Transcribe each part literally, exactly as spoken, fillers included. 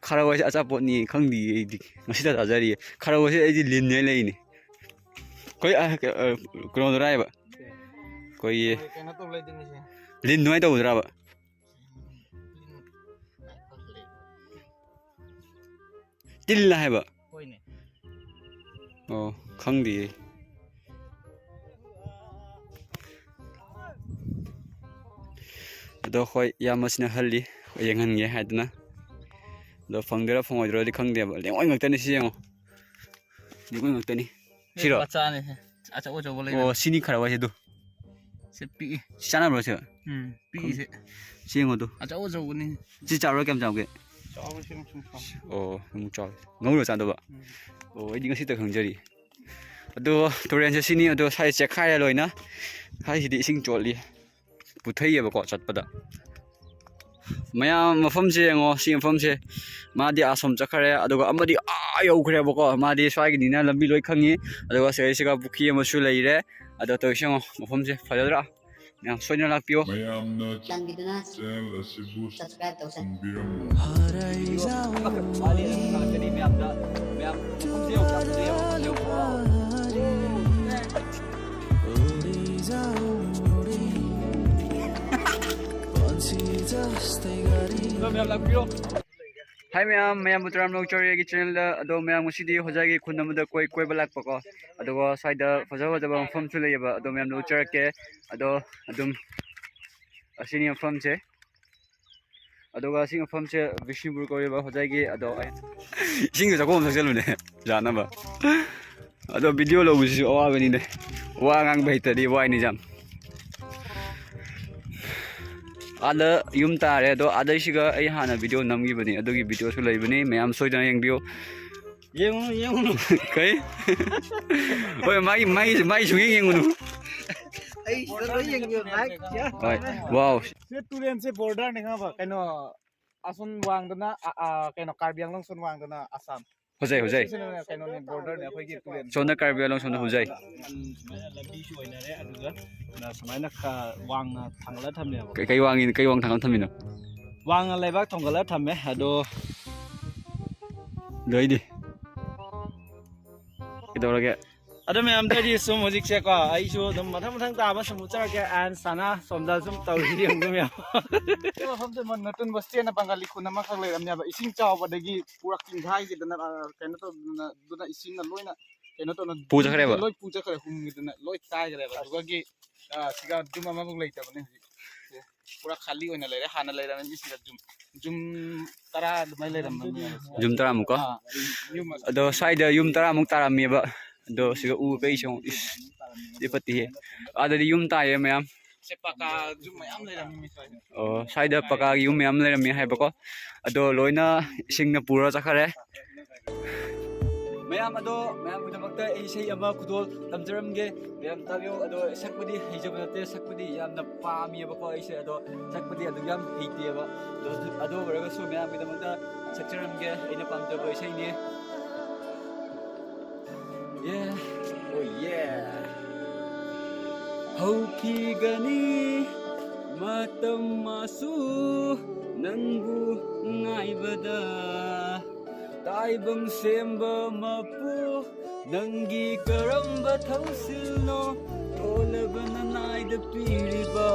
ꯈꯔ ꯍꯥꯏꯁꯦ ꯑꯆꯥꯄꯣꯠꯅꯤ ꯈꯪꯗꯦ ꯑꯩꯗꯤ꯫ ꯉꯁꯤꯗ ꯆꯥꯖꯔꯤꯌꯦ꯫ ꯈꯔ ꯍꯥꯏꯁꯦ ꯑꯩꯗꯤ ꯂꯤꯟꯅꯦ ꯂꯩꯅꯤ꯫ ꯑꯩꯈꯣꯏ, ꯑ, ꯀ-, ꯑ, ꯀꯩꯅꯣꯗꯨꯔꯥ ꯍꯥꯏꯕ? ꯑꯩꯈꯣꯏꯒꯤ ꯀꯩꯅꯣ ꯇꯧ ꯂꯩꯗꯣꯏꯅꯤꯁꯦ꯫ ꯂꯤꯟ ꯑꯗꯨꯃꯥꯏꯅ ꯇꯧꯕꯗꯨꯔꯥꯕ? ꯇꯤꯜꯂ ꯍꯥꯏꯕ? ꯍꯣꯏꯅꯦ꯫ ꯑꯣ, ꯈꯪꯗꯤꯌꯦ꯫ ꯑꯗꯣ ꯍꯣꯏ, ꯏꯌꯥꯝꯕꯁꯤꯅ ꯍꯜꯂꯤ, ꯌꯦꯡꯍꯟꯒꯦ ꯍꯥꯏꯗꯅ꯫ ꯑꯗꯣ ꯐꯪꯗꯣꯏꯔꯥ ꯐꯪꯉꯣꯏꯗꯣꯏꯔꯥꯗꯤ ꯈꯪꯗꯦꯕ꯫ ꯂꯦꯡꯉꯣꯏ ꯉꯥꯛꯇꯅꯤ ꯁꯤ ꯌꯦꯡꯉꯣ꯫ ꯂꯦꯡꯉꯣꯏ ꯉꯥꯛꯇꯅꯤ꯫ ꯁꯤꯔꯣ? ꯃꯆꯥꯅꯦ꯫ ꯑꯆꯧ ꯑꯆꯧꯕ ꯂꯩꯕꯅꯦ꯫ ꯑꯣ, ꯁꯤꯅꯤ ꯈꯔ ꯋꯥꯏꯁꯦ ꯑꯗꯨ꯫ ꯁꯤ ꯄꯤꯛꯏ꯫ ꯁꯤ ꯆꯥꯟꯅꯕ꯭ꯔꯣ ꯁꯤ? ꯎꯝ, ꯄꯤꯛꯏꯁꯦ꯫ ꯁꯤ ꯌꯦꯡꯉꯣ ꯑꯗꯨ꯫ ꯑꯆꯧ ꯑꯆꯧꯕꯅꯤ꯫ ꯁꯤ ꯆꯥꯎꯔ ꯀꯌꯥꯝ ꯆꯥꯎꯒꯦ? ꯆꯥꯎꯕ ꯁꯤ ꯑꯃꯨꯛ ꯁꯨꯝ ꯆꯥꯎ꯫ ꯑꯣ, ꯑꯃꯨꯛ ꯆꯥꯎꯔꯦ꯫ ꯉꯧꯔ ꯆꯥꯗꯧꯕ? ꯎꯝ꯫ ꯑꯣ, ꯑꯩꯗꯤ ꯉꯁꯤꯇ ꯈꯪꯖꯔꯤ꯫ ꯑꯗꯣ ꯇꯨꯔꯦꯟꯁꯦ ꯁꯤꯅꯤ꯫ ꯑꯗꯣ ꯁ꯭ꯋꯥꯏ ꯆꯦꯛꯈꯥꯏꯔꯦ ꯂꯣꯏꯅ꯫ ꯁ꯭ꯋꯥꯏꯁꯤꯗꯤ ꯏꯁꯤꯡ ꯆꯣꯠꯂꯤ꯫ ꯄꯨꯊꯩꯌꯦꯕꯀꯣ ꯆꯠꯄꯗ꯫ ꯃꯌꯥꯝ ꯃꯐꯝꯁꯦ ꯌꯦꯡꯉꯣ, ꯁꯤ ꯃꯐꯝꯁꯦ꯫ ꯃꯥꯗꯤ ꯑꯁꯣꯝ ꯆꯠꯈ꯭ꯔꯦ, ꯑꯗꯨꯒ ꯑꯃꯗꯤ ꯑꯥ ꯌꯧꯈ꯭ꯔꯦꯕꯀꯣ꯫ ꯃꯥꯗꯤ ꯁ꯭ꯋꯥꯏꯒꯤꯅꯤꯅ ꯂꯝꯕꯤ ꯂꯣꯏ ꯈꯪꯉꯤ꯫ ꯑꯗꯨꯒ ꯁꯤꯗꯩꯁꯤꯒ ꯄꯨꯈ꯭ꯔꯤ ꯑꯃꯁꯨ ꯂꯩꯔꯦ꯫ ꯑꯗꯣ ꯇꯧꯔꯤꯁꯦ ꯌꯦꯡꯉꯣ, ꯃꯐꯝꯁꯦ ꯐꯖꯗ꯭ꯔꯥ? ꯃꯌꯥꯝ ꯁꯣꯏꯗꯅ ꯂꯥꯛꯄꯤꯌꯣ꯫ ꯃꯌꯥꯝꯅ ꯆꯥꯟꯕꯤꯗꯨꯅ ꯆꯦꯅꯦꯜ ꯑꯁꯤꯕꯨ ꯁꯕꯁꯀ꯭ꯔꯥꯏꯕ ꯇꯧꯁꯟ-꯫ ꯁꯟꯕꯤꯔꯝꯃꯨ꯫ ꯃꯌꯥꯝ ꯂꯥꯛꯄꯤꯌꯣ꯫ ꯍꯥꯏ ꯃꯌꯥꯝ, ꯃꯌꯥꯝꯕꯨ ꯇꯔꯥꯝꯅ ꯑꯣꯛꯆꯔꯤ ꯑꯩꯒꯤ ꯆꯦꯅꯦꯜꯗ꯫ ꯑꯗꯣ ꯃꯌꯥꯝ ꯉꯁꯤꯗꯤ ꯍꯣꯖꯥꯏꯒꯤ ꯈꯨꯟ ꯑꯃꯗ ꯀꯣꯏ-, ꯀꯣꯏꯕ ꯂꯥꯛꯄꯀꯣ꯫ ꯑꯗꯨꯒ ꯁ꯭ꯋꯥꯏꯗ ꯐꯖ ꯐꯖꯕ ꯃꯐꯝꯁꯨ ꯂꯩꯌꯦꯕ꯫ ꯑꯗꯣ ꯃꯌꯥꯝꯗ ꯎꯠꯆꯔꯛꯀꯦ꯫ ꯑꯗꯣ ꯑꯗꯨꯝ ꯑꯁꯤꯅꯤ ꯃꯐꯝꯁꯦ꯫ ꯑꯗꯨꯒ ꯑꯁꯤ ꯃꯐꯝꯁꯦ ꯕꯤꯁꯅꯨꯄꯨꯔ ꯀꯧꯋꯦꯕ ꯍꯣꯖꯥꯏꯒꯤ꯫ ꯑꯗꯣ ꯑꯩ ꯏꯁꯤꯡꯗ ꯆꯥꯛꯈꯣꯝ ꯑꯃ ꯊꯛꯆꯜꯂꯨꯅꯦ ꯌꯥꯅꯕ꯫ ꯑꯗꯣ ꯚꯤꯗꯤꯑꯣ ꯂꯧꯕꯁꯤꯁꯨ ꯑꯋꯥꯕꯅꯤꯅꯦ꯫ ꯋꯥ ꯉꯥꯡꯕ ꯍꯩꯇ꯭ꯔꯗꯤ ꯋꯥꯏꯅꯦ ꯌꯥꯝ꯫ ꯑꯥꯗ ꯌꯨꯝ ꯇꯥꯔꯦ꯫ ꯑꯗꯣ ꯑꯥꯗꯩꯁꯤꯒ ꯑꯩ ꯍꯥꯟꯅ ꯚꯤꯗꯤꯑꯣ ꯅꯝꯈꯤꯕꯅꯤ, ꯑꯗꯨꯒꯤ ꯚꯤꯗꯤꯑꯣꯁꯨ ꯂꯩꯕꯅꯤ, ꯃꯌꯥꯝ ꯁꯣꯏꯗꯅ ꯌꯦꯡꯕꯤꯌꯨ꯫ ꯌꯦꯡꯉꯨꯅꯨ, ꯌꯦꯡꯉꯨꯅꯨ꯫ ꯀꯩ? ꯍꯣꯏ, ꯃꯥꯒꯤ, ꯃꯥꯒꯤ, ꯃꯥꯒꯤ ꯁꯨꯡꯌꯦꯡ ꯌꯦꯡꯉꯨꯅꯨ꯫ ꯑꯩ ꯁꯤꯗ ꯂꯣꯏ ꯌꯦꯡꯕꯤꯌꯨ, like꯫ ꯍꯣꯏ, wow꯫ ꯁꯤ ꯇꯨꯔꯦꯟꯁꯦ borderꯅꯦ ꯈꯪꯉꯕ? ꯀꯩꯅꯣ, ꯑꯁꯣꯝ ꯋꯥꯡꯗꯅ, ꯑ, ꯑ, ꯀꯩꯅꯣ, ꯀꯥꯔꯕꯤ ꯑꯪꯂꯣꯡ ꯁꯣꯝ ꯋꯥꯡꯗꯅ ꯑꯁꯥꯝ꯫ ꯍꯣꯖꯥꯏ, ꯍꯣꯖꯥꯏ꯫ ꯁꯤꯅ ꯀꯩꯅꯣꯅꯦ, borderꯅꯦ ꯑꯩꯈꯣꯏꯒꯤ ꯇꯨꯔꯦꯟ꯫ ꯁꯣꯝꯗ ꯀꯥꯔꯕꯤ ꯑꯪꯂꯣꯡ, ꯁꯣꯝꯗ ꯍꯣꯖꯥꯏ꯫ ꯁꯨꯃꯥꯏꯅ ꯂꯝꯕꯤꯁꯨ ꯑꯣꯏꯅꯔꯦ, ꯑꯗꯨꯒ ꯁꯨꯃꯥꯏꯅ ꯈ-, ꯋꯥꯡꯅ ꯊꯥꯡꯒꯠꯂ ꯊꯝꯃꯦꯕ꯫ ꯀꯩ, ꯀꯩ ꯋꯥꯡꯉꯤ-, ꯀꯩ ꯋꯥꯡ ꯊꯥꯡꯒꯠ ꯊꯝꯃꯤꯅꯣ? ꯋꯥꯡꯅ ꯂꯩꯕꯥꯛ ꯊꯣꯡꯒꯠꯂ ꯊꯝꯃꯦ, ꯑꯗꯣ ꯑꯗꯨ ꯑꯩꯗꯤ ꯀꯩꯗꯧꯔꯒꯦ? ꯑꯗꯨ ꯃꯌꯥꯝꯗꯗꯤ ꯁꯨꯝ ꯍꯧꯖꯤꯛꯁꯦꯀꯣ, ꯑꯩꯁꯨ ꯑꯗꯨꯝ ꯃꯊꯪ ꯃꯊꯪ ꯇꯥꯕ ꯁꯨꯝ ꯎꯠꯆꯔꯛꯀꯦ꯫ ꯑꯦꯟ ꯁꯅꯥ ꯁꯣꯝꯗ ꯁꯨꯝ ꯇꯧꯔꯤꯁꯤ ꯌꯦꯡꯕ ꯃꯌꯥꯝ꯫ ꯁꯤ ꯃꯐꯝꯁꯦ ꯃ-, ꯅꯇꯨꯟ ꯕꯁꯇꯦꯟꯅ ꯕꯪꯒꯥꯂꯤ ꯈꯨꯟ ꯑꯃꯈꯛ ꯂꯩꯔꯝꯅꯦꯕ꯫ ꯏꯁꯤꯡ ꯆꯥꯎꯕꯗꯒꯤ ꯄꯨꯔꯛ ꯆꯤꯡꯈꯥꯏꯈꯤꯗꯅ, ꯑ, ꯀꯩꯅꯣ ꯇꯧꯗꯅ, ꯑꯗꯨꯅ ꯏꯁꯤꯡꯅ ꯂꯣꯏꯅ ꯀꯩꯅꯣ ꯇꯧꯅ ꯄꯨ ꯆꯠꯈ꯭ꯔꯦꯕ? ꯂꯣꯏ ꯄꯨ ꯆꯠꯈ꯭ꯔꯦ, ꯍꯨꯝꯈꯤꯗꯅ ꯂꯣꯏ ꯀꯥꯏꯈ꯭ꯔꯦꯕ꯫ ꯑꯗꯨꯒꯤ, ꯑ, ꯁꯤꯒ ꯌꯨꯝ ꯑꯃꯐꯥꯎ ꯂꯩꯇꯕꯅꯦ ꯍꯧꯖꯤꯛ꯫ ꯁꯦ, ꯄꯨꯔꯥ ꯈꯥꯂꯤ ꯑꯣꯏꯅ ꯂꯩꯔꯦ꯫ ꯍꯥꯟꯅ ꯂꯩꯔꯝꯃꯤ ꯁꯤꯒ ꯌꯨꯝ, ꯌꯨꯝ ꯇꯔꯥ ꯑꯗꯨꯃꯥꯏꯅ ꯂꯩꯔꯝꯃꯅꯤ꯫ ꯌꯨꯝ ꯇꯔꯥꯃꯨꯛꯀ? ꯑꯥ, ꯌꯨꯝ ꯑꯗꯣ ꯁ꯭ꯋꯥꯏꯗ ꯌꯨꯝ ꯇꯔꯥꯃꯨꯛ ꯇꯥꯔꯝꯃꯦꯕ꯫ ꯑꯗꯣ ꯁꯤꯒ ꯎ ꯀꯩꯁꯨ, ꯏꯁ, ꯁꯤ ꯐꯠꯇꯦꯍꯦ꯫ ꯑꯥꯗꯗꯤ ꯌꯨꯝ ꯇꯥꯏꯌꯦ ꯃꯌꯥꯝ꯫ ꯁꯦ ꯄꯀꯥ ꯌꯨꯝ ꯃꯌꯥꯝ ꯂꯩꯔꯝꯃꯤ ꯁ꯭ꯋꯥꯏꯗ꯫ ꯑꯣ, ꯁ꯭ꯋꯥꯏꯗ ꯄꯀꯥꯒꯤ ꯌꯨꯝ ꯃꯌꯥꯝ ꯂꯩꯔꯝꯃꯤ ꯍꯥꯏꯕꯀꯣ꯫ ꯑꯗꯣ ꯂꯣꯏꯅ ꯏꯁꯤꯡꯅ ꯄꯨꯔ ꯆꯠꯈꯔꯦ꯫ ꯃꯌꯥꯝ ꯑꯗꯣ, ꯃꯌꯥꯝꯒꯤꯗꯃꯛꯇ ꯑꯩ ꯏꯁꯩ ꯑꯃ ꯈꯨꯗꯣꯜ ꯇꯝꯖꯔꯝꯒꯦ꯫ ꯃꯌꯥꯝ ꯇꯥꯕꯤꯌꯨ꯫ ꯑꯗꯣ ꯁꯛꯄꯗꯤ ꯍꯩꯖꯕ ꯅꯠꯇꯦ, ꯁꯛꯄꯗꯤ ꯌꯥꯝꯅ ꯄꯥꯝꯃꯤꯕꯀꯣ ꯑꯩꯁꯦ꯫ ꯑꯗꯣ ꯁꯛꯄꯗꯤ ꯑꯗꯨ ꯌꯥꯝ ꯍꯩꯇꯦꯕ꯫ ꯑꯗꯣ, ꯑꯗꯨ ꯑꯣꯏꯔꯒꯁꯨ ꯃꯌꯥꯝꯒꯤꯗꯃꯛꯇ ꯁꯛꯆꯔꯝꯒꯦ ꯑꯩꯅ ꯄꯥꯝꯖꯕ ꯏꯁꯩꯅꯦ꯫ Yeah, oh yeah. ꯍꯧꯈꯤꯒꯅꯤ ꯃꯇꯝ ꯃꯥꯁꯨ ꯅꯪꯕꯨ ꯉꯥꯏꯕꯗ꯫ ꯇꯥꯏꯕꯪ ꯁꯦꯝꯕ ꯃꯄꯨ, ꯅꯪꯒꯤ ꯀꯔꯝꯕ ꯊꯧꯁꯤꯜꯅꯣ? ꯇꯣꯜꯂꯕ ꯅꯅꯥꯏꯗ ꯄꯤꯔꯤꯕ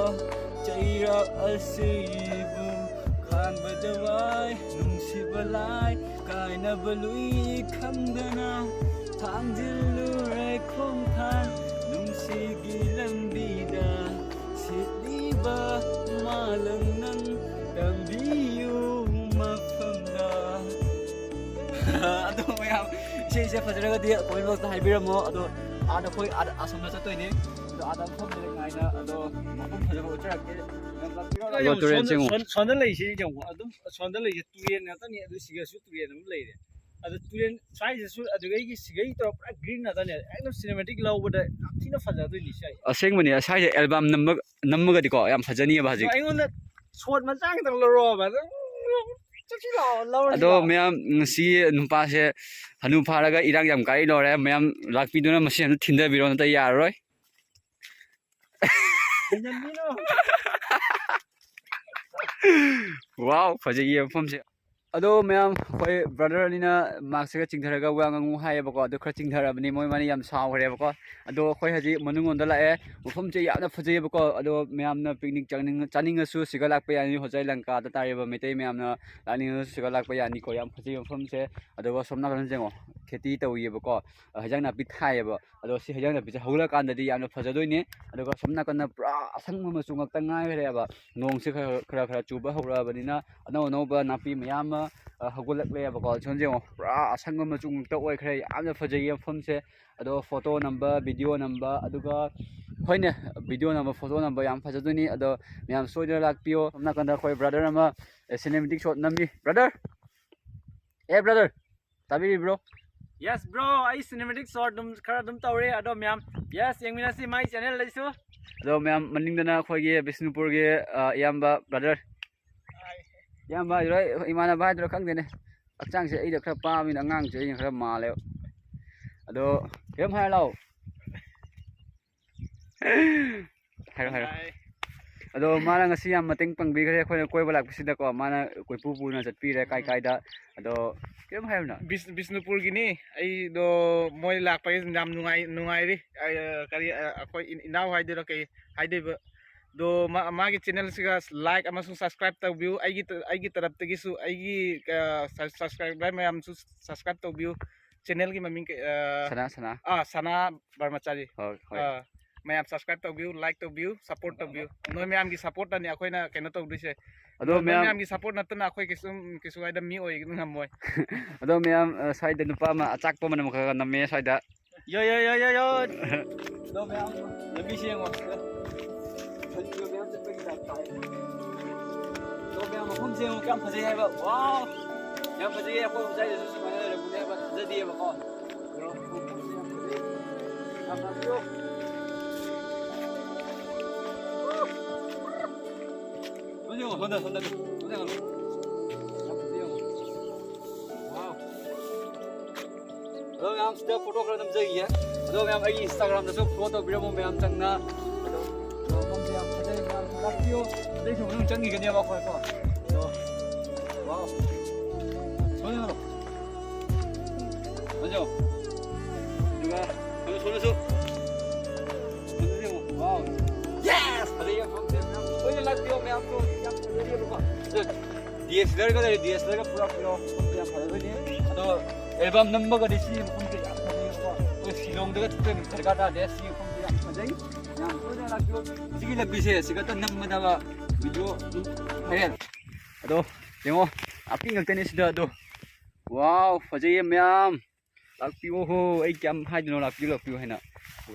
ꯆꯩꯔꯥꯛ ꯑꯁꯤꯕꯨ ꯈꯥꯡꯕꯗ ꯋꯥꯏ, ꯅꯨꯡꯁꯤꯕ ꯂꯥꯏ, ꯀꯥꯏꯅꯕ ꯂꯨꯏ ꯈꯪꯗꯅ ꯊꯥꯡꯖꯤꯜꯂꯨꯔꯦ ꯈꯣꯡꯊꯥꯡ ꯅꯨꯡꯁꯤꯒꯤ ꯂꯝꯕꯤꯗ꯫ ꯁꯤꯠꯂꯤꯕ ꯃꯥꯂꯪ ꯅꯪ ꯇꯝꯕꯤꯌꯨ ꯃꯐꯝꯗ꯫ ꯑꯗꯣ ꯃꯌꯥꯝ, ꯏꯁꯩꯁꯦ ꯐꯖꯔꯒꯗꯤ comment box ꯇ ꯍꯥꯏꯕꯤꯔꯝꯃꯣ꯫ ꯑꯗꯣ ꯑꯥꯗ ꯑꯩꯈꯣꯏ ꯑꯥꯗ ꯑꯁꯣꯝꯗ ꯆꯠꯇꯣꯏꯅꯦ꯫ ꯑꯗꯣ ꯑꯥꯗ ꯃꯐꯝ ꯐꯖꯕ ꯉꯥꯏꯅ, ꯑꯗꯣ ꯃꯐꯝ ꯐꯖꯕ ꯎꯠꯆꯔꯛꯀꯦ꯫ ꯌꯥꯝ ꯂꯥꯞꯄꯤꯔꯣ꯫ ꯑꯗꯣ ꯇꯨꯔꯦꯟ ꯁꯣꯝꯗ, ꯁꯤꯡꯉꯨ꯫ ꯁꯣꯝ-, ꯁꯣꯝꯗ ꯂꯩꯁꯤ ꯌꯦꯡꯉꯣ꯫ ꯑꯗꯨꯝ ꯁꯣꯝꯗ ꯂꯩꯁꯦ ꯇꯨꯔꯦꯟ ꯉꯥꯛꯇꯅꯤ꯫ ꯑꯗꯨ ꯁꯤꯒꯁꯨ ꯇꯨꯔꯦꯟ ꯑꯃ ꯂꯩꯔꯦ꯫ ꯑꯗꯨ ꯇꯨꯔꯦꯟ ꯁ꯭ꯋꯥꯏꯁꯤꯁꯨ ꯑꯗꯨꯗꯒꯤ ꯁꯤꯒꯩ ꯇꯧꯔ ꯄꯨꯔꯥ green ꯉꯥꯛꯇꯅꯦ꯫ ꯑꯦꯛꯗꯝ cinematic ꯂꯧꯕꯗ ꯌꯥꯝ ꯊꯤꯅ ꯐꯖꯗꯣꯏꯅꯤ ꯁ꯭ꯋꯥꯏꯁꯦ꯫ ꯑꯁꯦꯡꯕꯅꯦ, ꯁ꯭ꯋꯥꯏꯁꯦ album ꯅꯝꯕ-, ꯅꯝꯃꯒꯗꯤꯀꯣ ꯌꯥꯝ ꯐꯖꯅꯤꯕ ꯍꯧꯖꯤꯛ꯫ ꯑꯩꯉꯣꯟꯗ shot ꯃꯆꯥ ꯈꯤꯇꯪ ꯂꯧꯔꯛꯑꯣꯕ꯫ ꯑꯗꯨꯝ ꯆꯠꯁꯤ ꯂꯥꯛꯑꯣ, ꯂꯧꯔꯁꯤ ꯑꯗꯣ ꯂꯥꯛꯑꯣ꯫ ꯃꯌꯥꯝ, ꯉꯁꯤ ꯅꯨꯄꯥꯁꯦ ꯍꯅꯨ ꯐꯥꯔꯒ ꯏꯔꯥꯡ ꯌꯥꯝ ꯀꯥꯏ ꯂꯣꯏꯔꯦ꯫ ꯃꯌꯥꯝ ꯂꯥꯛꯄꯤꯗꯨꯅ ꯃꯁꯤ ꯑꯝꯇ ꯊꯤꯟꯊꯕꯤꯔꯣ, ꯅꯠꯇ ꯌꯥꯔꯔꯣꯏ꯫ ꯊꯤꯟꯖꯟꯕꯤꯅꯨ꯫ Wow, ꯐꯖꯩꯌꯦ ꯃꯐꯝꯁꯦ꯫ ꯑꯗꯣ ꯃꯌꯥꯝ, ꯑꯩꯈꯣꯏ ꯕ꯭ꯔꯗꯔ ꯑꯅꯤꯅ ꯃꯥꯛꯁꯤꯒ ꯆꯤꯡꯊꯔꯒ ꯋꯥ ꯉꯥꯡꯉꯨ ꯍꯥꯏꯌꯦꯕꯀꯣ, ꯑꯗꯨ ꯈꯔ ꯆꯤꯡꯊꯔꯕꯅꯤ, ꯃꯣꯏ ꯃꯥꯅꯤ ꯌꯥꯝ ꯁꯥꯎꯈ꯭ꯔꯦꯕꯀꯣ꯫ ꯑꯗꯣ ꯑꯩꯈꯣꯏ ꯍꯧꯖꯤꯛ ꯃꯅꯨꯡꯂꯣꯝꯗ ꯂꯥꯛꯑꯦ꯫ ꯃꯐꯝꯁꯦ ꯌꯥꯝꯅ ꯐꯖꯩꯌꯦꯕꯀꯣ꯫ ꯑꯗꯣ ꯃꯌꯥꯝꯅ ꯄꯤꯛꯅꯤꯛ ꯆꯥꯅꯤꯡ-, ꯆꯥꯅꯤꯡꯉꯁꯨ ꯁꯤꯒ ꯂꯥꯛꯄ ꯌꯥꯅꯤ, ꯍꯣꯖꯥꯏ ꯂꯪꯀꯥꯗ ꯇꯥꯔꯤꯕ ꯃꯩꯇꯩ ꯃꯌꯥꯝꯅ ꯂꯥꯛꯅꯤꯡꯉꯁꯨ ꯁꯤꯒ ꯂꯥꯛꯄ ꯌꯥꯅꯤꯀꯣ꯫ ꯌꯥꯝ ꯐꯖꯩ ꯃꯐꯝꯁꯦ꯫ ꯑꯗꯨꯒ ꯁꯣꯝ ꯅꯥꯀꯟꯗ ꯌꯦꯡꯉꯣ, ꯈꯦꯇꯤ ꯇꯧꯔꯤꯌꯦꯕꯀꯣ, ꯍꯩꯖꯥꯡ ꯅꯥꯄꯤ ꯊꯥꯏꯌꯦꯕ꯫ ꯑꯗꯣ ꯁꯤ ꯍꯩꯖꯥꯡ ꯅꯥꯄꯤꯁꯦ ꯍꯧꯒꯠꯂꯀꯥꯟꯗꯗꯤ ꯌꯥꯝꯅ ꯐꯖꯗꯣꯏꯅꯤ꯫ ꯑꯗꯨꯒ ꯁꯣꯝ ꯅꯥꯀꯟꯗ ꯄꯨꯔꯥ ꯑꯁꯪꯕ ꯃꯆꯨ ꯉꯥꯛꯇ ꯉꯥꯏꯈ꯭ꯔꯦꯕ꯫ ꯅꯣꯡꯁꯦ ꯈꯔ ꯈꯔ, ꯈꯔ ꯈꯔ ꯆꯨꯕ ꯍꯧꯔꯛꯑꯕꯅꯤꯅ ꯑꯅꯧ ꯑꯅꯧꯕ ꯅꯥꯄꯤ ꯃꯌꯥꯝ ꯑꯃ, ꯑ, ꯍꯧꯒꯠꯂꯛꯂꯦꯕꯀꯣ꯫ ꯁꯣꯝꯁꯦ ꯌꯦꯡꯉꯣ, ꯄꯨꯔꯥ ꯑꯁꯪꯕ ꯃꯆꯨ ꯉꯥꯛꯇ ꯑꯣꯏꯈ꯭ꯔꯦ꯫ ꯌꯥꯝꯅ ꯐꯖꯩꯌꯦ ꯃꯐꯝꯁꯦ꯫ ꯑꯗꯣ ꯐꯣꯇꯣ ꯅꯝꯕ, ꯚꯤꯗꯤꯑꯣ ꯅꯝꯕ, ꯑꯗꯨꯒ ꯍꯣꯏꯅꯦ, ꯚꯤꯗꯤꯑꯣ ꯅꯝꯕ, ꯐꯣꯇꯣ ꯅꯝꯕ ꯌꯥꯝ ꯐꯖꯗꯣꯏꯅꯤ꯫ ꯑꯗꯣ ꯃꯌꯥꯝ ꯁꯣꯏꯗꯅ ꯂꯥꯛꯄꯤꯌꯣ꯫ ꯁꯣꯝ ꯅꯥꯀꯟꯗ ꯑꯩꯈꯣꯏ ꯕ꯭ꯔꯗꯔ ꯑꯃ, ꯑꯦ, ꯁꯤꯅꯦꯃꯦꯇꯤꯛ ꯁꯣꯠ ꯅꯝꯃꯤ꯫ ꯕ꯭ꯔꯗꯔ! ꯑꯦ, ꯕ꯭ꯔꯗꯔ! ꯇꯥꯕꯤꯔꯤꯕ꯭ꯔꯣ? Yes bro, ꯑꯩ ꯁꯤꯅꯦꯃꯦꯇꯤꯛ ꯁꯣꯠ ꯑꯗꯨꯝ ꯈꯔ ꯑꯗꯨꯝ ꯇꯧꯔꯤ꯫ ꯑꯗꯣ ꯃꯌꯥꯝ, yes, ꯌꯦꯡꯃꯤꯟꯅꯁꯤ ꯃꯥꯏ ꯆꯦꯅꯦꯜꯗꯁꯨ꯫ ꯑꯗꯣ ꯃꯌꯥꯝ, ꯃꯅꯤꯡꯗꯅ ꯑꯩꯈꯣꯏꯒꯤ ꯕꯤꯁꯅꯨꯄꯨꯔꯒꯤ, ꯑ, ꯏꯌꯥꯝꯕ ꯕ꯭ꯔꯗꯔ, ꯏꯌꯥꯝꯕ ꯍꯥꯏꯗꯣꯏꯔꯥ, ꯏꯃꯥꯟꯅꯕ ꯍꯥꯏꯗꯣꯏꯔꯥ ꯈꯪꯗꯦꯅꯦ꯫ ꯍꯛꯆꯥꯡꯁꯦ ꯑꯩꯅ ꯈꯔ ꯄꯥꯝꯃꯤꯅ ꯑꯉꯥꯡꯁꯦ ꯑꯩꯅ ꯈꯔ ꯃꯥꯜꯂꯦꯕ꯫ ꯑꯗꯣ ꯀꯩꯅꯣꯝ ꯍꯥꯏꯔ ꯂꯥꯛꯑꯣ꯫ ꯍꯥꯏꯔꯣ, ꯍꯥꯏꯔꯣ꯫ ꯑꯗꯣ ꯃꯥꯅ ꯉꯁꯤ ꯌꯥꯝ ꯃꯇꯦꯡ ꯄꯥꯡꯕꯤꯈ꯭ꯔꯦ ꯑꯩꯈꯣꯏꯅ ꯀꯣꯏꯕ ꯂꯥꯛꯄꯁꯤꯗꯀꯣ꯫ ꯃꯥꯅ ꯀꯣꯏꯄꯨ ꯄꯨꯅ ꯆꯠꯄꯤꯔꯦ ꯀꯥꯏ ꯀꯥꯏꯗ꯫ ꯑꯗꯣ ꯀꯩꯝ ꯍꯥꯏꯔꯨꯅ꯫ ꯕꯤꯁ-, ꯕꯤꯁꯅꯨꯄꯨꯔꯒꯤꯅꯤ꯫ ꯑꯩꯗꯣ ꯃꯣꯏ ꯂꯥꯛꯄꯒꯤ ꯌꯥꯝ ꯅꯨꯡꯉꯥꯏ-, ꯅꯨꯡꯉꯥꯏꯔꯤ꯫ ꯑ, ꯀꯔꯤ, ꯑ, ꯑꯩꯈꯣꯏ ꯏꯟ-, ꯏꯅꯥꯎ ꯍꯥꯏꯗꯣꯏꯔꯥ ꯀꯩ ꯍꯥꯏꯗꯣꯏꯕ? ꯑꯗꯣ ꯃꯥ-, ꯃꯥꯒꯤ ꯆꯦꯅꯦꯜꯁꯤꯒ like ꯑꯃꯁꯨꯡ subscribe ꯇꯧꯕꯤꯌꯨ꯫ ꯑꯩꯒꯤ ꯇ-, ꯑꯩꯒꯤ ꯇꯔꯞꯇꯒꯤꯁꯨ, ꯑꯩꯒꯤ, ꯑ, ꯁ-, subscriber ꯃꯌꯥꯝꯁꯨ subscribe ꯇꯧꯕꯤꯌꯨ꯫ ꯆꯦꯅꯦꯜꯒꯤ ꯃꯃꯤꯡ ꯀꯩ, ꯑ, ꯁꯅꯥ, ꯁꯅꯥ꯫ ꯑꯥ, ꯁꯅꯥ ꯕ꯭ꯔꯍꯃꯆꯥꯔꯤ꯫ ꯍꯣꯏ, ꯍꯣꯏ꯫ ꯑꯥ, ꯃꯌꯥꯝ subscribe ꯇꯧꯕꯤꯌꯨ, like ꯇꯧꯕꯤꯌꯨ, support ꯇꯧꯕꯤꯌꯨ꯫ ꯅꯣꯏ ꯃꯌꯥꯝꯒꯤ supportꯅꯅꯤ ꯑꯩꯈꯣꯏꯅ ꯀꯩꯅꯣ ꯇꯧꯗꯣꯏꯁꯦ꯫ ꯑꯗꯣ ꯅꯣꯏ ꯃꯌꯥꯝ ꯃꯌꯥꯝꯒꯤ support ꯅꯠꯇꯅ ꯑꯩꯈꯣꯏ ꯀꯩꯁꯨꯝ, ꯀꯩꯁꯨ ꯍꯥꯏꯗ ꯃꯤ ꯑꯣꯏ ꯉꯝꯃꯣꯏ꯫ ꯑꯗꯣ ꯃꯌꯥꯝ, ꯑ, ꯁ꯭ꯋꯥꯏꯗ ꯅꯨꯄꯥ ꯑꯃ ꯑꯆꯥꯛꯄ ꯃꯅꯝ ꯈꯔ ꯈꯔ ꯅꯝꯃꯦ ꯁ꯭ꯋꯥꯏꯗ꯫ ꯌꯣ, ꯌꯣ, ꯌꯣ, ꯌꯣ, ꯌꯣ꯫ ꯑꯗꯣ ꯃꯌꯥꯝ ꯂꯝꯕꯤꯁꯦ ꯌꯦꯡꯉꯣ꯫ ꯁꯟꯒ ꯃꯌꯥꯝ ꯆꯠꯄꯒꯤ type ꯇꯥꯏ꯫ ꯑꯗꯣ ꯃꯌꯥꯝ ꯃꯐꯝꯁꯦ ꯌꯦꯡꯉꯣ ꯀꯌꯥꯝ ꯐꯖꯩ ꯍꯥꯏꯕ꯫ Wow! ꯌꯥꯝ ꯐꯖꯩꯌꯦ꯫ ꯑꯩꯈꯣꯏ ꯉꯁꯥꯏꯗꯁꯨ ꯁꯨꯃꯥꯏꯅ ꯂꯩꯔꯝꯕꯅꯦꯕ, ꯊꯥꯖꯗꯦꯕꯀꯣ꯫ ꯑꯗꯣ ꯃꯐꯝꯁꯦ ꯌꯥꯝ ꯐꯖꯩ꯫ ꯌꯥꯝ ꯐꯖꯩ꯫ ꯁꯣꯝꯗ ꯌꯦꯡꯉꯣ, ꯁꯣꯝꯗ, ꯁꯣꯝꯗ, ꯁꯣꯝꯗ ꯌꯦꯡꯉꯣ꯫ ꯌꯥꯝ ꯐꯖꯩ ꯌꯦꯡꯉꯣ꯫ Wow! ꯑꯗꯣ ꯃꯌꯥꯝ ꯁꯤꯗ ꯐꯣꯇꯣ ꯈꯔ ꯅꯝꯖꯈꯤꯒꯦ꯫ ꯑꯗꯣ ꯃꯌꯥꯝ ꯑꯩꯒꯤ Instagramꯗꯁꯨ follow ꯇꯧꯕꯤꯔꯝꯃꯣ ꯃꯌꯥꯝ ꯆꯪꯅ꯫ ꯑꯗꯣ ꯃꯐꯝꯁꯦ ꯌꯥꯝ ꯐꯖꯩ, ꯃꯌꯥꯝ ꯂꯥꯛꯄꯤꯌꯨ꯫ ꯑꯗꯩꯁꯨ ꯃꯅꯨꯡ ꯆꯪꯈꯤꯒꯅꯦꯕ ꯑꯩꯈꯣꯏꯀꯣ꯫ ꯑꯗꯣ, wow꯫ ꯗꯤ ꯑꯦꯁ ꯑꯦꯜ ꯑꯥꯔꯒ ꯂꯩꯔꯦ, ꯗꯤ ꯑꯦꯁ ꯑꯦꯜ ꯑꯥꯔꯒ ꯄꯨꯔꯛꯄꯤꯔꯣ, ꯃꯐꯝꯁꯦ ꯌꯥꯝ ꯐꯖꯗꯣꯏꯅꯦ꯫ ꯑꯗꯣ ꯑꯦꯜꯕꯝ ꯅꯝꯕꯒꯗꯤ ꯁꯤ ꯃꯐꯝꯁꯦ ꯌꯥꯝ ꯐꯖꯩꯌꯦꯕꯀꯣ꯫ ꯑꯩꯈꯣꯏ ꯁꯤꯂꯣꯡꯗꯒ ꯆꯠꯄꯩ ꯗꯔꯀꯥꯔ ꯇꯥꯗꯦ, ꯁꯤ ꯃꯐꯝꯁꯦ ꯌꯥꯝ ꯐꯖꯩ꯫ ꯌꯥꯝ ꯇꯣꯏꯅ ꯂꯥꯛꯄꯤꯌꯣ꯫ ꯁꯤꯒꯤ ꯂꯝꯕꯤꯁꯦ ꯁꯤꯈꯛꯇ ꯅꯝꯒꯗꯕ ꯚꯤꯗꯤꯑꯣ ꯑꯗꯨꯝ ꯍꯣꯔꯦꯟ꯫ ꯑꯗꯣ ꯌꯦꯡꯉꯣ, ꯅꯥꯄꯤ ꯉꯥꯛꯇꯅꯦ ꯁꯤꯗ꯫ ꯑꯗꯣ ꯋꯥꯎ, ꯐꯖꯩꯌꯦ ꯃꯌꯥꯝ꯫ ꯂꯥꯛꯄꯤꯌꯣ ꯍꯣ, ꯑꯩ ꯀꯌꯥꯝ ꯍꯥꯏꯗꯣꯏꯅꯣ, ꯂꯥꯛꯄꯤꯌꯨ, ꯂꯥꯛꯄꯤꯌꯨ ꯍꯥꯏꯅ꯫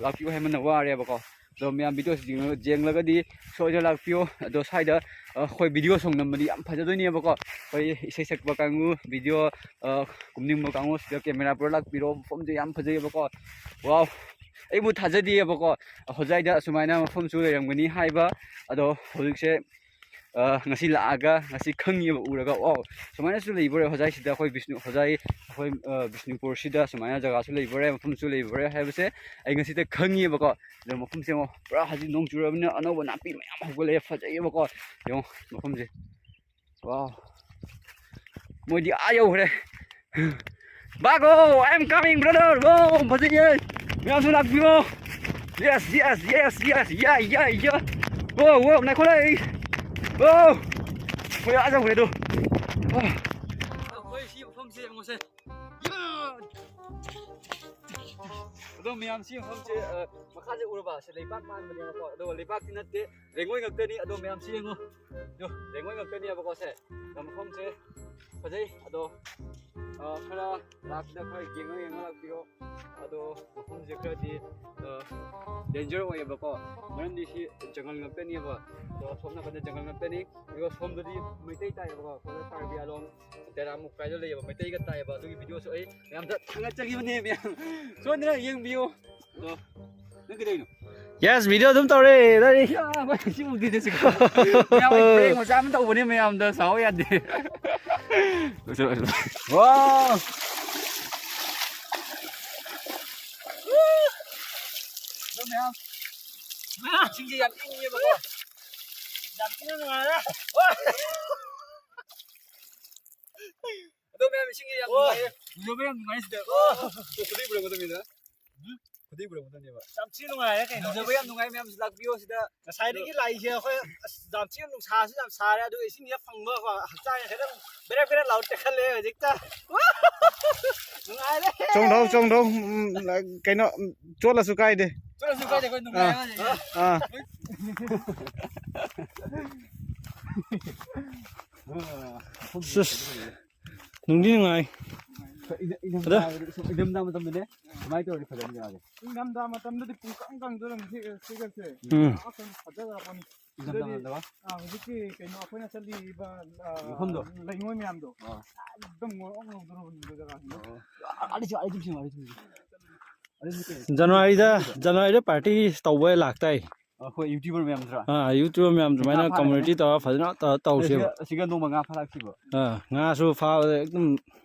ꯂꯥꯛꯄꯤꯌꯨ ꯍꯥꯏꯃꯟꯅ ꯋꯥꯔꯦꯕꯀꯣ꯫ ꯑꯗꯣ ꯃꯌꯥꯝ ꯚꯤꯗꯤꯑꯣꯁꯤ ꯌꯦꯡꯂ-, ꯌꯦꯡꯂꯒꯗꯤ ꯁꯣꯏꯗꯅ ꯂꯥꯛꯄꯤꯌꯣ꯫ ꯑꯗꯣ ꯁ꯭ꯋꯥꯏꯗ, ꯑ, ꯑꯩꯈꯣꯏ ꯚꯤꯗꯤꯑꯣ ꯁꯣꯡ ꯅꯝꯕꯗꯤ ꯌꯥꯝ ꯐꯖꯗꯣꯏꯅꯦꯕꯀꯣ꯫ ꯑꯩꯈꯣꯏ ꯏꯁꯩ ꯁꯛꯄ ꯀꯥꯡꯕꯨ, ꯚꯤꯗꯤꯑꯣ, ꯑ, ꯀꯨꯝꯅꯤꯡꯕ ꯀꯥꯡꯕꯨ ꯁꯤꯗ ꯀꯦꯃꯦꯔꯥ ꯄꯨꯔ ꯂꯥꯛꯄꯤꯔꯣ꯫ ꯃꯐꯝꯁꯦ ꯌꯥꯝ ꯐꯖꯩꯌꯦꯕꯀꯣ꯫ ꯋꯥꯎ! ꯑꯩꯕꯨ ꯊꯥꯖꯗꯦꯕꯀꯣ꯫ ꯍꯣꯖꯥꯏꯗ ꯑꯁꯨꯃꯥꯏꯅ ꯃꯐꯝꯁꯨ ꯂꯩꯔꯝꯒꯅꯤ ꯍꯥꯏꯕ꯫ ꯑꯗꯣ ꯍꯧꯖꯤꯛꯁꯦ ꯑ, ꯉꯁꯤ ꯂꯥꯛꯑꯒ ꯉꯁꯤ ꯈꯪꯉꯦꯕ ꯎꯔꯒ, "ꯋꯥꯎ, ꯁꯨꯃꯥꯏꯅꯁꯨ ꯂꯩꯕ꯭ꯔꯥ ꯍꯣꯖꯥꯏꯁꯤꯗ?" ꯑꯩꯈꯣꯏ ꯕꯤꯁꯅꯨ-, ꯍꯣꯖꯥꯏ, ꯑꯩꯈꯣꯏ, ꯑ, ꯕꯤꯁꯅꯨꯄꯨꯔꯁꯤꯗ ꯁꯨꯃꯥꯏꯅ ꯖꯒꯥꯁꯨ ꯂꯩꯕ꯭ꯔꯥ, ꯃꯐꯝꯁꯨ ꯂꯩꯕ꯭ꯔꯥ ꯍꯥꯏꯕꯁꯦ ꯑꯩ ꯉꯁꯤꯗ ꯈꯪꯉꯦꯕꯀꯣ꯫ ꯑꯗꯣ ꯃꯐꯝꯁꯦ ꯌꯦꯡꯉꯣ, ꯄꯨꯔꯥ ꯍꯧꯖꯤꯛ ꯅꯣꯡ ꯆꯨꯔꯕꯅꯤꯅ ꯑꯅꯧꯕ ꯅꯥꯄꯤ ꯃꯌꯥꯝ ꯍꯧꯒꯠꯂꯛꯑꯦ, ꯐꯖꯩꯌꯦꯕꯀꯣ꯫ ꯌꯦꯡꯉꯣ ꯃꯐꯝꯁꯦ, ꯋꯥꯎ꯫ ꯃꯣꯏꯗꯤ ꯑꯥ ꯌꯧꯈ꯭ꯔꯦ꯫ Bago, I am coming, brother. ꯋꯥꯎ, ꯐꯖꯩꯌꯦ꯫ ꯃꯌꯥꯝꯁꯨ ꯂꯥꯛꯄꯤꯌꯣ꯫ Yes, yes, yes, yes, yeah, yeah, yeah. ꯋꯥꯎ, ꯋꯥꯎ, ꯉꯥꯏꯈꯣ, ꯂꯩ꯫ ꯋꯥꯎ꯫ ꯃꯣꯏ ꯑꯥ ꯌꯧꯈ꯭ꯔꯦ ꯑꯗꯣ꯫ ꯋꯥꯎ꯫ ꯑꯩꯈꯣꯏ ꯁꯤ ꯃꯐꯝꯁꯦ ꯌꯦꯡꯉꯨꯁꯦ꯫ ꯌꯥ! ꯑꯗꯣ ꯃꯌꯥꯝ ꯁꯤ ꯃꯐꯝꯁꯦ, ꯑ, ꯃꯈꯥꯁꯦ ꯎꯔꯕ? ꯁꯤ ꯂꯩꯕꯥꯛ ꯃꯥꯟꯕꯅꯦꯕꯀꯣ꯫ ꯑꯗꯣ ꯂꯩꯕꯥꯛꯇꯤ ꯅꯠꯇꯦ, ꯂꯩꯉꯣꯏ ꯉꯥꯛꯇꯅꯤ꯫ ꯑꯗꯣ ꯃꯌꯥꯝ ꯁꯤ ꯌꯦꯡꯉꯣ꯫ ꯑꯗꯣ ꯂꯩꯉꯣꯏ ꯉꯥꯛꯇꯅꯦꯕꯀꯣ ꯁꯦ꯫ ꯑꯗꯣ ꯃꯐꯝꯁꯦ ꯐꯖꯩ꯫ ꯑꯗꯣ, ꯑ, ꯈꯔ ꯂꯥꯛꯄꯗ ꯈꯔ ꯌꯦꯡꯉ ꯌꯦꯡꯉ ꯂꯥꯛꯄꯤꯌꯣ꯫ ꯑꯗꯣ ꯃꯐꯝꯁꯦ ꯈꯔꯗꯤ, ꯑ, danger ꯑꯣꯏꯌꯦꯕꯀꯣ꯫ ꯃꯔꯝꯗꯤ ꯁꯤ ꯖꯪꯒꯜ ꯉꯥꯛꯇꯅꯦꯕ꯫ ꯑꯗꯣ ꯁꯣꯝ ꯅꯥꯀꯟꯗ ꯖꯪꯒꯜ ꯉꯥꯛꯇꯅꯤ꯫ ꯑꯗꯨꯒ ꯁꯣꯝꯗꯗꯤ ꯃꯩꯇꯩ ꯇꯥꯏꯌꯦꯕꯀꯣ꯫ ꯑꯩꯈꯣꯏ ꯀꯥꯔꯕꯤ ꯑꯂꯣꯡ ꯇꯦꯔꯥꯃꯨꯛ ꯀꯥꯏꯗ ꯂꯩꯌꯦꯕ, ꯃꯩꯇꯩꯒ ꯇꯥꯏꯌꯦꯕ꯫ ꯑꯗꯨꯒꯤ ꯚꯤꯗꯤꯑꯣꯁꯨ ꯑꯩ ꯃꯌꯥꯝꯗ ꯊꯥꯒꯠꯆꯔꯤꯕꯅꯦ ꯃꯌꯥꯝ꯫ ꯁꯣꯏꯗꯅ ꯌꯦꯡꯕꯤꯌꯨ꯫ ꯑꯗꯣ ꯅꯪ ꯀꯩꯗꯧꯔꯤꯅꯣ? Yes, video ꯑꯗꯨꯝ ꯇꯧꯔꯦ꯫ ꯌꯥ, ꯚꯥꯏ, ꯁꯤ ꯎꯈꯤꯗꯦ ꯁꯤ꯫ ꯃꯌꯥꯝ ꯑꯩ prank ꯃꯆꯥ ꯑꯃ ꯇꯧꯕꯅꯦ ꯃꯌꯥꯝꯗ, ꯁꯥꯎ ꯌꯥꯗꯦ꯫ ꯂꯣꯏꯁꯤꯜꯂꯣ, ꯂꯣꯏꯁꯤꯜꯂꯣ꯫ ꯋꯥꯎ! ꯑꯗꯣ ꯃꯌꯥꯝ, ꯏꯁꯤꯡꯁꯦ ꯌꯥꯝ ꯏꯪꯉꯦꯕꯀꯣ꯫ ꯌꯥꯝ ꯊꯤꯅ ꯅꯨꯡꯉꯥꯏꯔꯦ꯫ ꯑꯗꯣ ꯃꯌꯥꯝ, ꯏꯁꯤꯡꯁꯦ ꯌꯥꯝ ꯅꯨꯡꯉꯥꯏꯌꯦ꯫ ꯎꯖꯕ ꯌꯥꯝ ꯅꯨꯡꯉꯥꯏ ꯁꯤꯗ꯫ ꯈꯨꯗꯩ ꯄꯨꯔꯛꯀꯗꯕꯅꯤꯗ꯫ ꯑꯗꯨꯏ ꯎꯔꯛꯄꯗꯅꯦꯕ꯫ ꯌꯥꯝ ꯊꯤ ꯅꯨꯡꯉꯥꯏꯔꯦ ꯀꯩꯅꯣ꯫ ꯐꯖꯕ ꯌꯥꯝ ꯅꯨꯡꯉꯥꯏ, ꯃꯌꯥꯝꯁꯨ ꯂꯥꯛꯄꯤꯌꯣ ꯁꯤꯗ꯫ ꯉꯁꯥꯏꯗꯒꯤ ꯂꯥꯛꯏꯁꯦ ꯑꯩꯈꯣꯏ, ꯑꯁ, ꯌꯥꯝ ꯊꯤꯅ ꯅꯨꯡꯁꯥꯁꯨ ꯌꯥꯝ ꯁꯥꯔꯦ, ꯑꯗꯨꯒ ꯏꯁꯤꯡꯁꯦ ꯐꯪꯕꯀꯣ, ꯍꯛꯆꯥꯡꯁꯦ ꯈꯤꯇꯪ ꯕꯦꯔꯦ ꯕꯦꯔꯦ ꯂꯥꯎ ꯇꯦꯛꯈꯠꯂꯦ ꯍꯧꯖꯤꯛꯇ꯫ ꯅꯨꯡꯉꯥꯏꯔꯦ꯫ ꯆꯣꯡꯊꯧ, ꯆꯣꯡꯊꯧ꯫ ꯎꯝ, ꯀꯩꯅꯣ, ꯎꯝ, ꯆꯣꯠꯂꯁꯨ ꯀꯥꯏꯗꯦ꯫ ꯆꯣꯠꯂꯁꯨ ꯀꯥꯏꯗꯦ, ꯑꯩꯈꯣꯏ ꯅꯨꯡꯉꯥꯏ ꯑꯥ꯫ ꯍꯥꯏꯕꯅꯤ꯫ ꯑꯥ꯫ ꯁꯤꯁ, ꯅꯨꯡꯗꯤ ꯅꯨꯡꯉꯥꯏ꯫ ꯏꯪꯊꯝ-, ꯏꯪꯊꯝꯊꯥ ꯑꯗ? ꯑꯣꯏꯔꯗꯤ, ꯁꯨꯝ ꯏꯪꯊꯝꯊꯥ ꯃꯇꯝꯗꯅꯦ ꯁꯨꯃꯥꯏꯅ ꯇꯧꯔꯗꯤ ꯐꯖꯅꯤ ꯖꯒꯥꯁꯦ꯫ ꯏꯪꯊꯝꯊꯥ ꯃꯇꯝꯗꯗꯤ ꯄꯨꯡꯀꯪ ꯀꯪꯗꯣꯏꯅꯤ ꯁꯤ, ꯁꯤꯒꯁꯦ꯫ ꯎꯝ꯫ ꯑꯥ, ꯐꯖꯈ꯭ꯔꯄꯣꯠꯅꯤ꯫ ꯏꯪꯊꯝꯊꯥ ꯁꯤꯗꯗꯤ, ꯃꯇꯝꯗ? ꯑꯥ, ꯍꯧꯖꯤꯛꯀꯤ ꯀꯩꯅꯣ ꯑꯩꯈꯣꯏꯅ ꯆꯠꯂꯤꯕ, ꯑꯥ, ꯃꯐꯝꯗꯣ? ꯂꯩꯉꯣꯏ ꯃꯌꯥꯝꯗꯣ ꯑꯥ꯫ ꯑꯗꯨꯝ ꯉꯧꯔꯣꯛ ꯉꯧꯗꯣꯔꯕꯅꯤ ꯖꯒꯥꯁꯤꯡꯗꯣ꯫ ꯑꯥ, ꯑꯗꯨꯁꯨ, ꯑꯗꯨꯁꯨ, ꯑꯗꯨꯁꯨ, ꯑꯗꯨꯁꯨ ꯀꯩ? ꯖꯅꯋꯥꯔꯤꯗ, ꯖꯅꯋꯥꯔꯤꯗ party ꯇꯧꯕ ꯂꯥꯛꯇꯥꯏ꯫ ꯑꯩꯈꯣꯏ YouTuber ꯃꯌꯥꯝꯗꯨꯔꯥ? ꯑꯥ, YouTuber ꯃꯌꯥꯝ ꯑꯗꯨꯃꯥꯏꯅ ꯉꯥ ꯐꯥꯔꯒ community ꯇꯧꯔ ꯐꯖꯅ ꯇꯧꯔ ꯇꯧꯁꯦꯕ꯫ ꯑꯁꯤꯒ, ꯑꯁꯤꯒ ꯅꯣꯡꯃ ꯉꯥ ꯐꯥꯔꯛꯁꯤꯕ꯫ ꯑꯥ, ꯉꯥꯁꯨ ꯐꯥꯕꯗ ꯑꯗꯨꯝ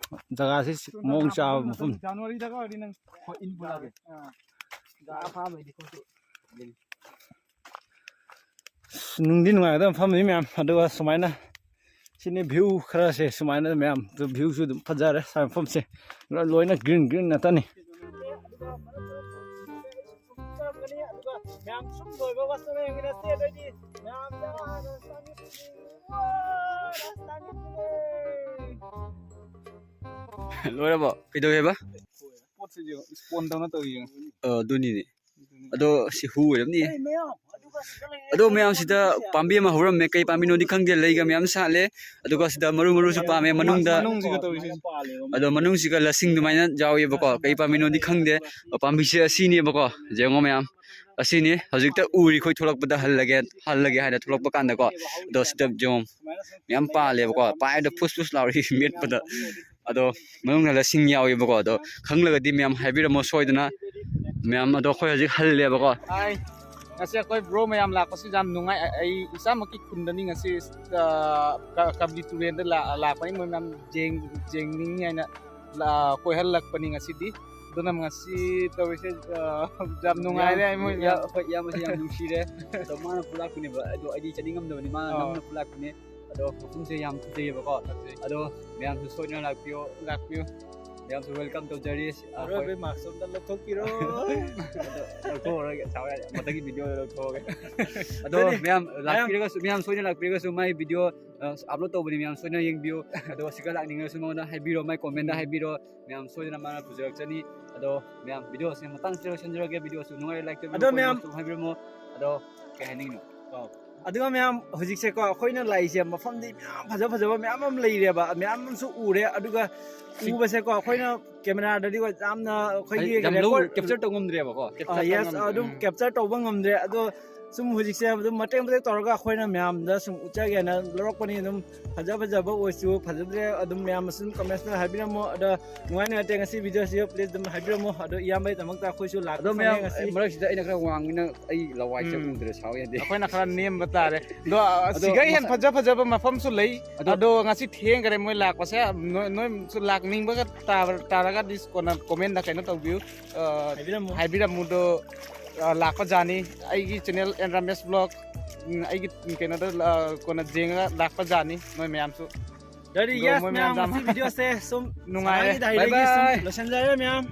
ꯖꯒꯥꯁꯤ ꯃꯑꯣꯡ ꯆꯥꯕ ꯃꯐꯝ꯫ ꯖꯅꯋꯥꯔꯤꯗꯒ ꯑꯣꯏꯔꯗꯤ ꯅꯪ ꯍꯣꯏ, ꯏꯟ ꯄꯨꯔꯛꯑꯒꯦ꯫ ꯑꯥ꯫ ꯉꯥ ꯐꯥꯕꯩꯗꯤ ꯈꯣꯠꯇꯤ꯫ ꯑꯁ, ꯅꯨꯡꯗꯤ ꯅꯨꯡꯉꯥꯏꯒꯗꯕ ꯃꯐꯝꯅꯤ ꯃꯌꯥꯝ꯫ ꯑꯗꯨꯒ ꯁꯨꯃꯥꯏꯅ ꯁꯤꯅꯤ view ꯈꯔꯁꯦ, ꯁꯨꯃꯥꯏꯅ ꯃꯌꯥꯝ꯫ ꯑꯗꯨ view ꯁꯨ ꯑꯗꯨꯝ ꯐꯖꯔꯦ ꯁ꯭ꯋꯥꯏ ꯃꯐꯝꯁꯦ꯫ ꯂꯣꯏꯅ green, green ꯉꯥꯛꯇꯅꯤ꯫ ꯃꯌꯥꯝ ꯁꯨꯝ ꯂꯣꯏꯕꯒ ꯆꯠꯂ ꯌꯦꯡꯃꯤꯟꯅꯁꯦ꯫ ꯑꯗꯩꯗꯤ ꯃꯌꯥꯝ ꯂꯣꯏꯔꯕꯣ? ꯀꯩꯗꯧꯋꯦꯕ? ꯄꯣꯠꯁꯤꯗꯤ ꯏꯁꯄꯣꯟ ꯇꯧꯅ ꯇꯧꯔꯤ ꯌꯦꯡꯉꯣ꯫ ꯑ, ꯑꯗꯨꯅꯤꯅꯦ꯫ ꯑꯗꯣ ꯁꯤ ꯍꯨ ꯑꯣꯏꯔꯝꯅꯤ꯫ ꯑꯗꯣ ꯃꯌꯥꯝꯁꯤꯗ ꯄꯥꯝꯕꯤ ꯑꯃ ꯍꯧꯔꯝꯃꯦ꯫ ꯀꯩ ꯄꯥꯝꯕꯤꯅꯣꯗꯤ ꯈꯪꯗꯦ꯫ ꯂꯩꯒ ꯃꯌꯥꯝ ꯁꯥꯠꯂꯦ꯫ ꯑꯗꯨꯒ ꯁꯤꯗ ꯃꯔꯨ ꯃꯔꯨꯁꯨ ꯄꯥꯝꯃꯦ꯫ ꯃꯅꯨꯡꯗ, ꯃꯅꯨꯡꯁꯤꯒ ꯇꯧꯔꯤꯁꯦ꯫ ꯑꯗꯣ ꯃꯅꯨꯡꯁꯤꯒ ꯂꯁꯤꯡ ꯑꯗꯨꯃꯥꯏꯅ ꯌꯥꯎꯋꯦꯕꯀꯣ꯫ ꯀꯩ ꯄꯥꯝꯕꯤꯅꯣꯗꯤ ꯈꯪꯗꯦ꯫ ꯄꯥꯝꯕꯤꯁꯦ ꯑꯁꯤꯅꯦꯕꯀꯣ꯫ ꯌꯦꯡꯉꯣ ꯃꯌꯥꯝ꯫ ꯑꯁꯤꯅꯤ ꯍꯧꯖꯤꯛꯇ ꯎꯔꯤ ꯑꯩꯈꯣꯏ ꯊꯣꯛꯂꯛꯄꯗ ꯍꯜꯂꯒꯦ, ꯍꯜꯂꯒꯦ ꯍꯥꯏꯅ ꯊꯣꯛꯂꯛꯄ ꯀꯥꯟꯗꯀꯣ꯫ ꯑꯗꯣ ꯁꯤꯗ ꯌꯦꯡꯉꯣ꯫ ꯃꯌꯥꯝ ꯄꯥꯜꯂꯦꯕꯀꯣ꯫ ꯄꯥꯏꯕꯗ ꯐꯨꯁ ꯐꯨꯁ ꯂꯥꯎꯔꯤ ꯃꯦꯠꯄꯗ꯫ ꯑꯗꯣ ꯃꯅꯨꯡꯗ ꯂꯁꯤꯡ ꯌꯥꯎꯋꯦꯕꯀꯣ꯫ ꯑꯗꯣ ꯈꯪꯂꯒꯗꯤ ꯃꯌꯥꯝ ꯍꯥꯏꯕꯤꯔꯝꯃꯣ ꯁꯣꯏꯗꯅ꯫ ꯃꯌꯥꯝ ꯑꯗꯣ ꯑꯩꯈꯣꯏ ꯍꯧꯖꯤꯛ ꯍꯜꯂꯦꯕꯀꯣ꯫ ꯍꯥꯏ, ꯉꯁꯤ ꯑꯩꯈꯣꯏ bro ꯃꯌꯥꯝ ꯂꯥꯛꯄꯁꯤ ꯌꯥꯝ ꯅꯨꯡꯉꯥꯏ꯫ ꯑꯩ ꯏꯁꯥꯃꯛꯀꯤ ꯈꯨꯟꯗꯅꯤ ꯉꯁꯤ, ꯑ, ꯀ-, ꯀꯕꯂꯤ ꯇꯨꯔꯦꯟꯗ ꯂꯥ-, ꯂꯥꯛꯄꯅꯤ꯫ ꯃꯣꯏ ꯃꯌꯥꯝ ꯌꯦꯡ-, ꯌꯦꯡꯅꯤꯡꯉꯤ ꯍꯥꯏꯅ ꯂꯥ-, ꯀꯣꯏꯍꯜꯂꯛꯄꯅꯤ ꯉꯁꯤꯗꯤ꯫ ꯑꯗꯨꯅ ꯉꯁꯤ ꯇꯧꯔꯤꯁꯦ, ꯑ, ꯌꯥꯝ ꯅꯨꯡꯉꯥꯏꯔꯦ꯫ ꯏꯌꯥꯝ-, ꯃꯣꯏ ꯏꯌꯥ-, ꯃꯌꯥꯝ ꯑꯩꯈꯣꯏ ꯏꯌꯥꯝꯕꯁꯦ ꯌꯥꯝ ꯅꯨꯡꯁꯤꯔꯦ꯫ ꯑꯗꯣ ꯃꯥꯅ ꯄꯨꯂꯥꯛꯄꯅꯦꯕ꯫ ꯑꯗꯣ ꯑꯩꯗꯤ ꯆꯠꯅꯤꯡꯉꯝꯗꯕꯅꯤ꯫ ꯃꯥꯅ ꯑꯣ꯫ ꯅꯝꯅ ꯄꯨꯂꯥꯛꯄꯅꯦ꯫ ꯑꯗꯣ ꯃꯐꯝꯁꯦ ꯌꯥꯝ ꯐꯖꯩꯌꯦꯕꯀꯣ꯫ ꯐꯖꯩ꯫ ꯑꯗꯣ ꯃꯌꯥꯝꯁꯨ ꯁꯣꯏꯗꯅ ꯂꯥꯛꯄꯤꯌꯣ꯫ ꯂꯥꯛꯄꯤꯌꯨ꯫ ꯃꯌꯥꯝꯁꯨ welcome ꯇꯧꯖꯔꯤ꯫ ꯑ, ꯑꯔꯣꯏꯕꯩ ꯃꯥꯛꯁ ꯑꯝꯇ ꯂꯧꯊꯣꯛꯄꯤꯔꯣ꯫ ꯑꯗꯣ ꯂꯧꯊꯣꯛꯑꯔꯣꯏꯒꯦ, ꯁꯥꯎ ꯌꯥꯔꯦ꯫ ꯃꯊꯪꯒꯤ ꯚꯤꯗꯤꯑꯣꯗ ꯂꯧꯊꯣꯛꯑꯒꯦ꯫ ꯑꯗꯣ ꯑꯗꯨꯅꯤ, ꯃꯌꯥꯝ ꯃꯌꯥꯝ ꯂꯥꯛꯄꯤꯔꯒꯁꯨ, ꯃꯌꯥꯝ ꯁꯣꯏꯗꯅ ꯂꯥꯛꯄꯤꯔꯒꯁꯨ, ꯃꯥꯏ ꯚꯤꯗꯤꯑꯣ ꯑꯞꯂꯣꯗ ꯇꯧꯕꯅꯤ, ꯃꯌꯥꯝ ꯁꯣꯏꯗꯅ ꯌꯦꯡꯕꯤꯌꯨ꯫ ꯑꯗꯣ ꯁꯤꯒ ꯂꯥꯛꯅꯤꯡꯉꯁꯨ ꯃꯉꯣꯟꯗ ꯍꯥꯏꯕꯤꯔꯣ, ꯃꯥꯏ ꯀꯣꯃꯦꯟꯗ ꯎꯝ꯫ ꯍꯥꯏꯕꯤꯔꯣ, ꯃꯌꯥꯝ ꯁꯣꯏꯗꯅ ꯃꯥꯅ ꯄꯨꯖꯔꯛꯆꯅꯤ꯫ ꯑꯗꯣ ꯃꯌꯥꯝ ꯚꯤꯗꯤꯑꯣꯁꯦ ꯃꯇꯥꯡꯁꯤꯗ ꯂꯣꯏꯁꯤꯟꯖꯔꯒꯦ꯫ ꯚꯤꯗꯤꯑꯣꯁꯨ ꯅꯨꯡꯉꯥꯏꯔꯦ, ꯂꯥꯏꯛ ꯇꯧꯕꯤꯔꯣ, ꯑꯗꯣ ꯀꯣꯃꯦꯟ ꯃꯌꯥꯝ ꯇꯧꯕꯤꯔꯣ, ꯍꯥꯏꯕꯤꯔꯝꯃꯣ꯫ ꯑꯗꯣ ꯀꯩ ꯍꯥꯏꯅꯤꯡꯉꯤꯅꯣ? ꯑꯗꯨꯒ ꯃꯌꯥꯝ ꯍꯧꯖꯤꯛꯁꯦꯀꯣ ꯑꯩꯈꯣꯏꯅ ꯂꯥꯛꯏꯁꯦ ꯃꯐꯝꯗꯤ ꯃꯌꯥꯝ ꯐꯖ ꯐꯖꯕ ꯃꯌꯥꯝ ꯑꯃ ꯂꯩꯔꯦꯕ, ꯃꯌꯥꯝ ꯑꯃꯁꯨ ꯎꯔꯦ꯫ ꯑꯗꯨꯒ ꯁꯤ- ꯎꯕꯁꯦꯀꯣ ꯑꯩꯈꯣꯏꯅ ꯀꯦꯃꯦꯔꯥꯗꯗꯤ ꯌꯥꯝꯅ ꯑꯩꯈꯣꯏꯒꯤ ꯌꯥꯝ record- ꯀꯦꯞꯆꯔ ꯇꯧ ꯉꯝꯗ꯭ꯔꯦꯕꯀꯣ꯫ ꯑ, yes, ꯑꯗꯨꯝ ꯀꯦꯞꯆꯔ ꯇꯧꯕ ꯉꯝꯗ꯭ꯔꯦ꯫ ꯑꯗꯣ ꯁꯨꯝ ꯍꯧꯖꯤꯛꯁꯦ ꯑꯗꯨꯝ ꯃꯇꯦꯛ ꯃꯇꯦꯛ ꯇꯧꯔꯒ ꯑꯩꯈꯣꯏꯅ ꯃꯌꯥꯝꯗ ꯁꯨꯝ ꯎꯠꯆꯒꯦꯅ ꯂꯧꯔꯛꯄꯅꯤ꯫ ꯑꯗꯨꯝ ꯐꯖ ꯐꯖꯕ ꯑꯣꯏꯁꯨ ꯐꯖꯗ꯭ꯔꯦ, ꯑꯗꯨꯝ ꯃꯌꯥꯝ ꯁꯨꯝ ꯀꯃꯦꯟꯁꯇ ꯍꯥꯏꯕꯤꯔꯝꯃꯣ꯫ ꯑꯗꯣ ꯅꯨꯡꯉꯥꯏ ꯅꯨꯡꯉꯥꯏꯇꯦ ꯉꯁꯤ ꯚꯤꯗꯤꯑꯣꯁꯤ please ꯑꯗꯨꯝ ꯍꯥꯏꯕꯤꯔꯝꯃꯣ꯫ ꯑꯗꯣ ꯏꯌꯥꯝꯕꯒꯤꯗꯃꯛꯇ ꯑꯩꯈꯣꯏꯁꯨ ꯂꯥꯛꯄ ꯑꯗꯣ ꯃꯌꯥꯝ ꯐꯪꯉꯦ ꯉꯁꯤ꯫ ꯃꯔꯛꯁꯤꯗ ꯑꯩꯅ ꯈꯔ ꯋꯥꯡꯕꯅꯤꯅ ꯑꯩ ꯂꯋꯥꯏꯁꯦ ꯎꯝ꯫ ꯎꯗ꯭ꯔꯦ, ꯁꯥꯎ ꯌꯥꯗꯦ꯫ ꯑꯩꯈꯣꯏꯅ ꯈꯔ ꯅꯦꯝꯕ ꯇꯥꯔꯦ꯫ ꯑꯗꯣ ꯑꯗꯣ ꯁꯤꯒ ꯍꯦꯟꯅ ꯃꯁꯛ- ꯐꯖ ꯐꯖꯕ ꯃꯐꯝꯁꯨ ꯂꯩ꯫ ꯑꯗꯣ- ꯑꯗꯣ ꯉꯁꯤ ꯊꯦꯡꯈꯔꯦ ꯃꯣꯏ ꯂꯥꯛꯄꯁꯦ꯫ ꯅꯣꯏ- ꯅꯣꯏꯁꯨ ꯂꯥꯛꯅꯤꯡꯕꯒ ꯇꯥꯕ- ꯇꯥꯔꯒꯗꯤ ꯀꯣꯟꯅ ꯀꯣꯃꯦꯟꯗ ꯀꯩꯅꯣ ꯇꯧꯕꯤꯌꯨ, ꯑ, ꯍꯥꯏꯕꯤꯔꯝꯃꯨ꯫ ꯍꯥꯏꯕꯤꯔꯝꯃꯨ꯫ ꯑꯗꯣ ꯑ, ꯂꯥꯛꯄ ꯖꯥꯅꯤ ꯑꯩꯒꯤ ꯆꯦꯅꯦꯜ ꯑꯦꯟ ꯔꯥꯃꯦꯁ ꯕ꯭ꯂꯣꯒ꯫ ꯎꯝ, ꯑꯩꯒꯤ ꯀꯩꯅꯣꯗ ꯑ, ꯀꯣꯟꯅ ꯌꯦꯡꯉꯒ ꯂꯥꯛꯄ ꯖꯥꯅꯤ ꯅꯣꯏ ꯃꯌꯥꯝꯁꯨ꯫ ꯑꯗꯨꯗꯤ ꯑꯗꯣ yes ꯃꯣꯏ ꯃꯌꯥꯝ, ꯃꯌꯥꯝ ꯉꯁꯤ ꯚꯤꯗꯤꯑꯣꯁꯦ ꯁꯨꯝ ꯅꯨꯡꯉꯥꯏꯔꯦ꯫ ꯁꯉꯥꯏꯒꯤ Bye diaryꯗꯒꯤ ꯁꯨꯝ bye꯫ ꯂꯣꯏꯁꯤꯟꯖꯔꯦ ꯃꯌꯥꯝ꯫